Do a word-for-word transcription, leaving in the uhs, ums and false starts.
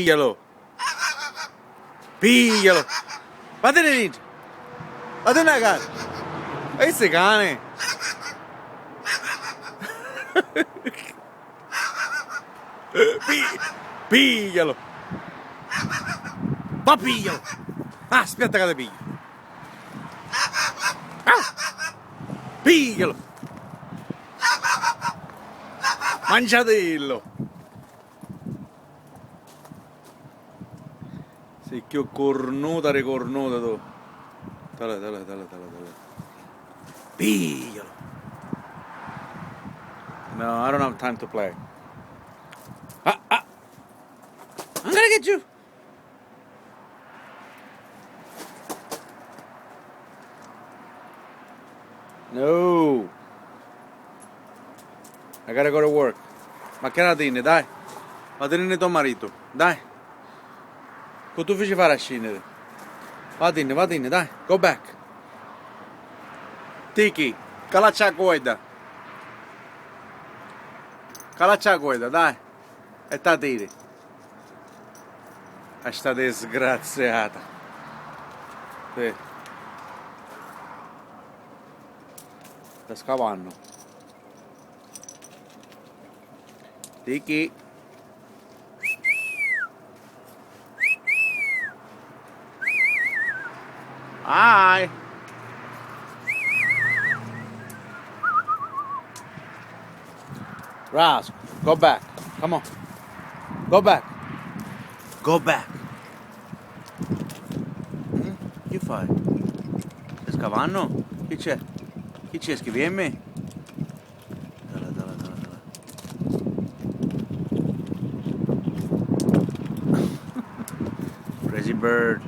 Piglialo! Piglialo! Vattene dentro! Vattene a casa! E sti cani! Pi-, piglialo! Va, piglialo! Ah, aspetta ca ti piglio! Ah! Piglialo! Mangiatillo! Sei chiù cornuta di cornuta tu. Tala, tala, tala, tala, tala. Piglialo. No, I don't have time to play. Ah, ah. I'm gonna get you. No. I gotta go to work. Ma che la tini, dai. Ma tini to maritu, dai. Cu tu fici fari a sciniri? Va tini, va tini, dai. Go back. Tiki, calaccia a cuedda. Calaccia a cuedda, dai. E ta tiri. A sta disgraziata. Sì. Sta scavannu. Tiki. Hi. Rask, go back. Come on. Go back. Go back. Mm? Chi fai? Stai scavannu? Chi c'è? Chi c'è? Schiviemmi? Dala, dala, dala, dala. Crazy bird.